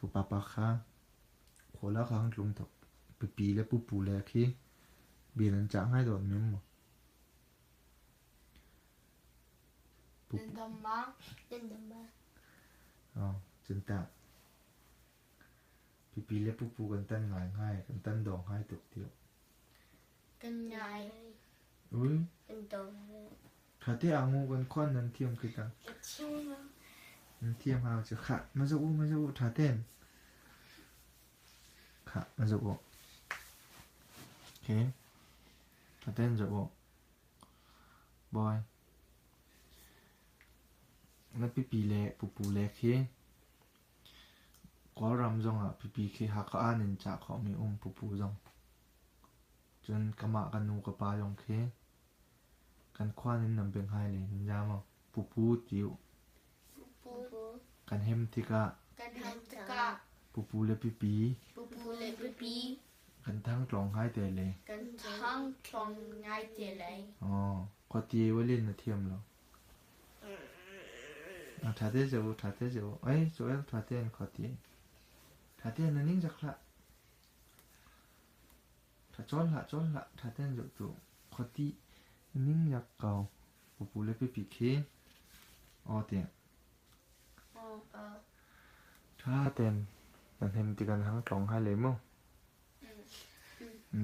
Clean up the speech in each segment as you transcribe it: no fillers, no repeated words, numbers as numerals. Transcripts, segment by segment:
Pupa pa kha khuala kha hang tlung thok. Pipi le pupu le khi bia nan cah ngai dawn mem maw? Nan dam ma? Nan dam ma? Oh, cun tah. Pipi le pupu kan tan ngai ngai, kan tan dawng ngai tuk tiah. Kan ngai. Ui. Kan dawng. Ṭha te ah ngu kan khuan nan thiam khi ta. Nan thiam hau cu khah ma zoh u ma zoh u ṭha ten. Khah ma zoh u. Okay. Ṭha ten zoh u. Boy. Na pipi le pupu le khi Kawlram zongah pipi khi Hakha ah nan cah khawhmi um pupu zong. Cun kamah ka nu ka pa zong khi kan khua nin nan beng hai le nan za maw? Pupu ti u. Pupu. Kan hem tikah. Kan hem tikah. Pupu le pipi. Pupu le pipi. Kan thang tlawng ngai te le. Kan thang tlawng ngai te le. Oh, khuati walin na thiam lo. Ṭha te zoh u, ṭha te zoh u. Ei, Joel, ṭha tein khuati. Ṭha tein na ning zak hlah. Ṭha cawn hlah, cawn hlah, ṭha tein zoh tu. Khuati ning zak ko. Pupu le pipi khi. Aw tiah. Ṭha tein na hnem ti kan hang tlawng hai le mu.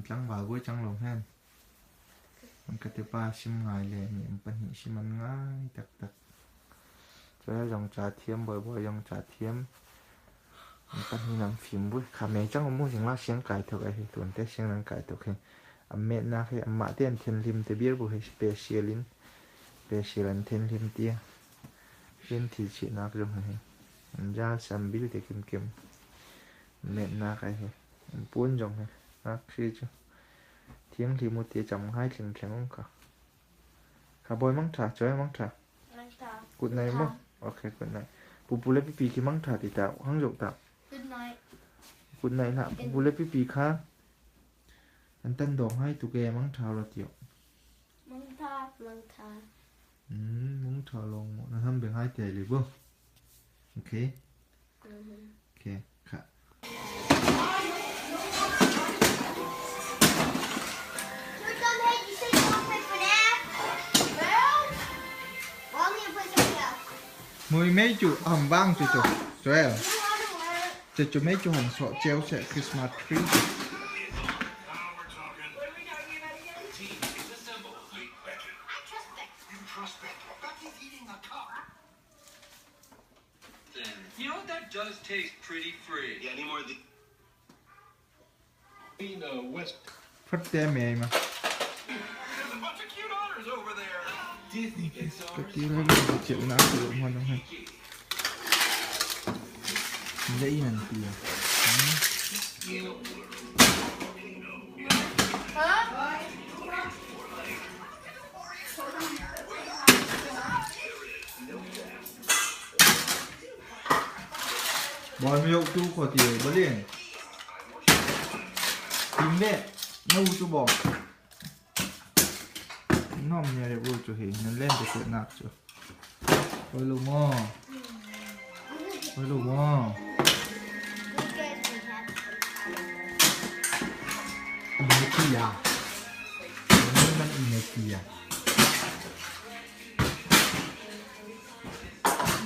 Tlangval buai cang lo hen. An ka tepa sim ngai le mi an pahnih sim an ngai taktak. Cun zong ca thiam bawibawi zong ca thiam. An pahnih nan fim bui. Kha me cang mu sing la siang kai thok ai hi tuan te siang nan kai thok hi. An metnak hi anmah te an thinhlim te bir bu hi special in special an thinhlim tia. Hin thi chihnak zong hi. An ja sam bil te kim kim. Metnak ai hi. An puan zong hi ngakchia cu thianghlim u ti a cam ngai tlingtleng um kha. Kha bawi mangṭha, cawi mangṭha. Mangṭha. Good night mu. Okay, good night. Pupu le pipi khi mangṭha ti ta, hang zoh ta. Good night. Good night hlah. Pupu le pipi kha an tan dawng ngai tuk e mangṭha ra ti. Mangṭha. Mangṭha. Mangṭha lawng maw na ham be ngai te li bu. Okay. Okay. Kha. Mui mei chu hầm vang chu chu Joel chu chu mei chu hầm sọ treo sẽ Christmas tree. You know what? That does taste pretty free. Yeah, any more of the Phát mẹ mà. There's a bunch of cute otters over there. Disney Cái kia nó chịu não chịu ngon không hay. Dễ nằn tiền. Bawi mi tu khuati balin. Tim le na u cu bawm. Nom ne re u cu hi nan len te set nak cu. Oi lu mo. Oi lu mo. Inetia. Man inetia.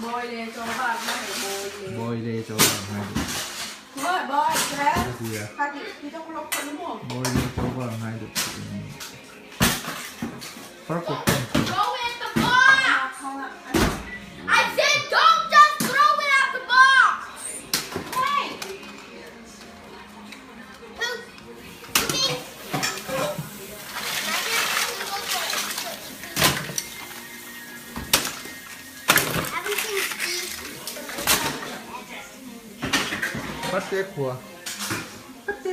Bồi le cho bạc mai Bồi le cho bạc mai. Bồi bồi thế. Thì trong lộc có đúng không? Bồi le cho bạc mai được. Purple pencil. Throw it at the box! I said don't just throw it at the box! Hey! Phát khua. Phát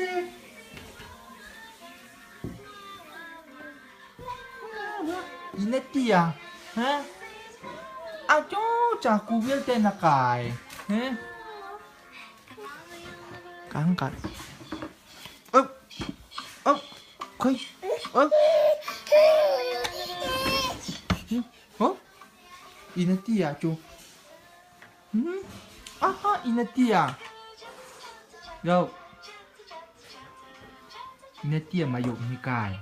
Inetia. Ha? Acho, cha ku vialte na kai. He? Kang kat. Ơ. Ơ. Khơi. Ơ. Ơ. Inetia chu. Hmm. Aha, inetia. Yo. Ne tia ma yuk ni kai.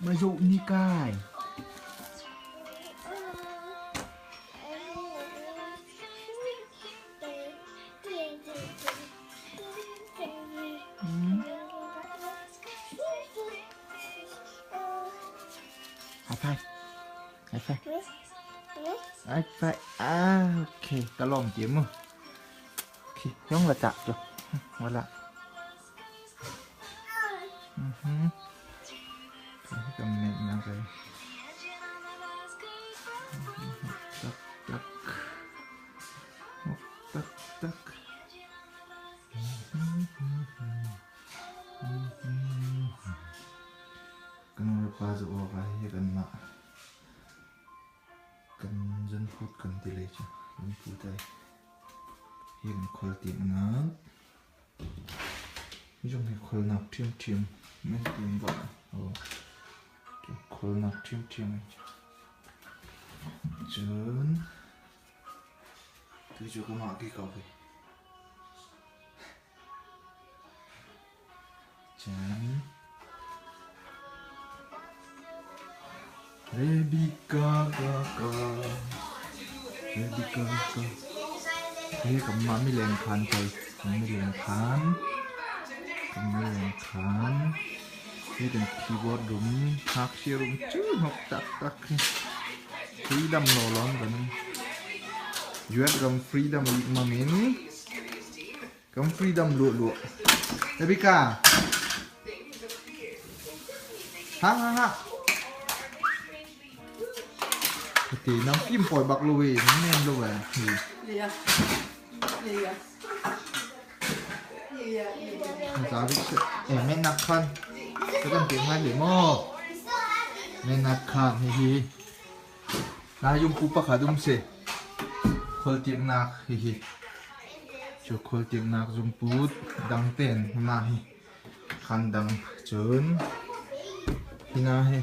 Ma yuk ni kai. High five. High five. High five. Ah, okay. Ka lom ti mu. Okay, yong la ta cho. Wala. Cầm mẹ nào cái. Tak tak. Tak tak. Kan pa zu awk ah hi kanmah kan zunput kan ti lei cu zunput ai hi kan khual tiangnak hi zong hi khualnak ṭhiamṭhiam men tiang va khualnak ṭhiamṭhiam ai cun tu cu ka mah ki ko hi. Chan. Rebecca ka ka Rebecca ka He kan mah mileng khan thei kan mileng khan kan mileng khan he kan keyboard rum ngakchia rum cu hnok taktak hi freedom lo lawng kan US ram freedom mang in Kan freedom luah luah. Rebecca. Ha ha ha. Ti nang kim poi bak lo we, nang nem lo we. Lia. Lia. Lia. Zavi se. Eh men nak khan. Ka kan ti ngai le mo. Men nak khan hi hi. Na yung pu pakhat um si. Khualtiaknak hihi. Cu khualtiaknak zungput dang ten mah hi khan dang cun hina hi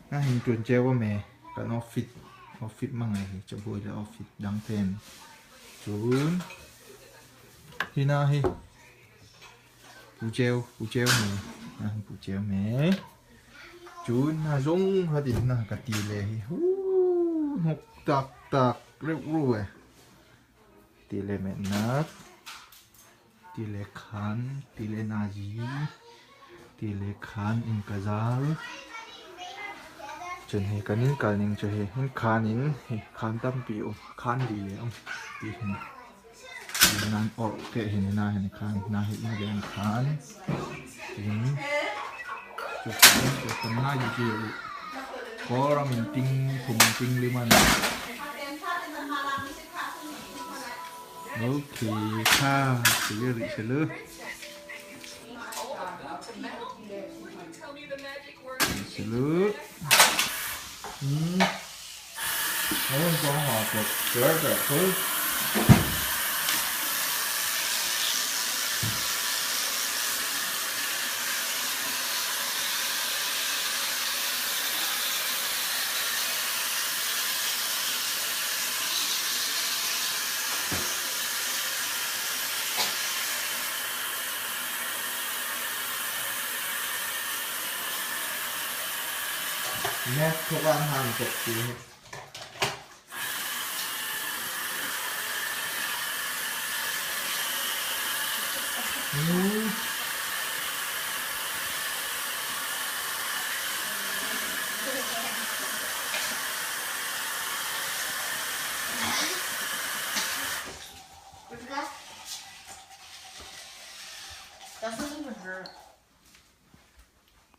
na hin tuan ceu me kan office office ma ngai hi cabuai le office dang ten cun hina hi Pu Ceu, Pu Ceu me, Pu Ceu me. Cun hna zong hatin hna ka ti le hi hu hnuk tak tak reuh ru e. Ti le metnak, ti le khan, ti le nazi, ti le khan in ka zal. Cun hi kan in kal ning cu hi hin khan in hi khan tampi um, khan li le um ti hin. Nan orh te hin na hin khan na hi in leng khan tin chu chu kan na yi ki u Kawlram in ting thum ting liman. Okay, kha si ri se lu. Se lu. 我们讲话就这个可。Nek thuk an han tuk ti hi. Das ist ein Gehör.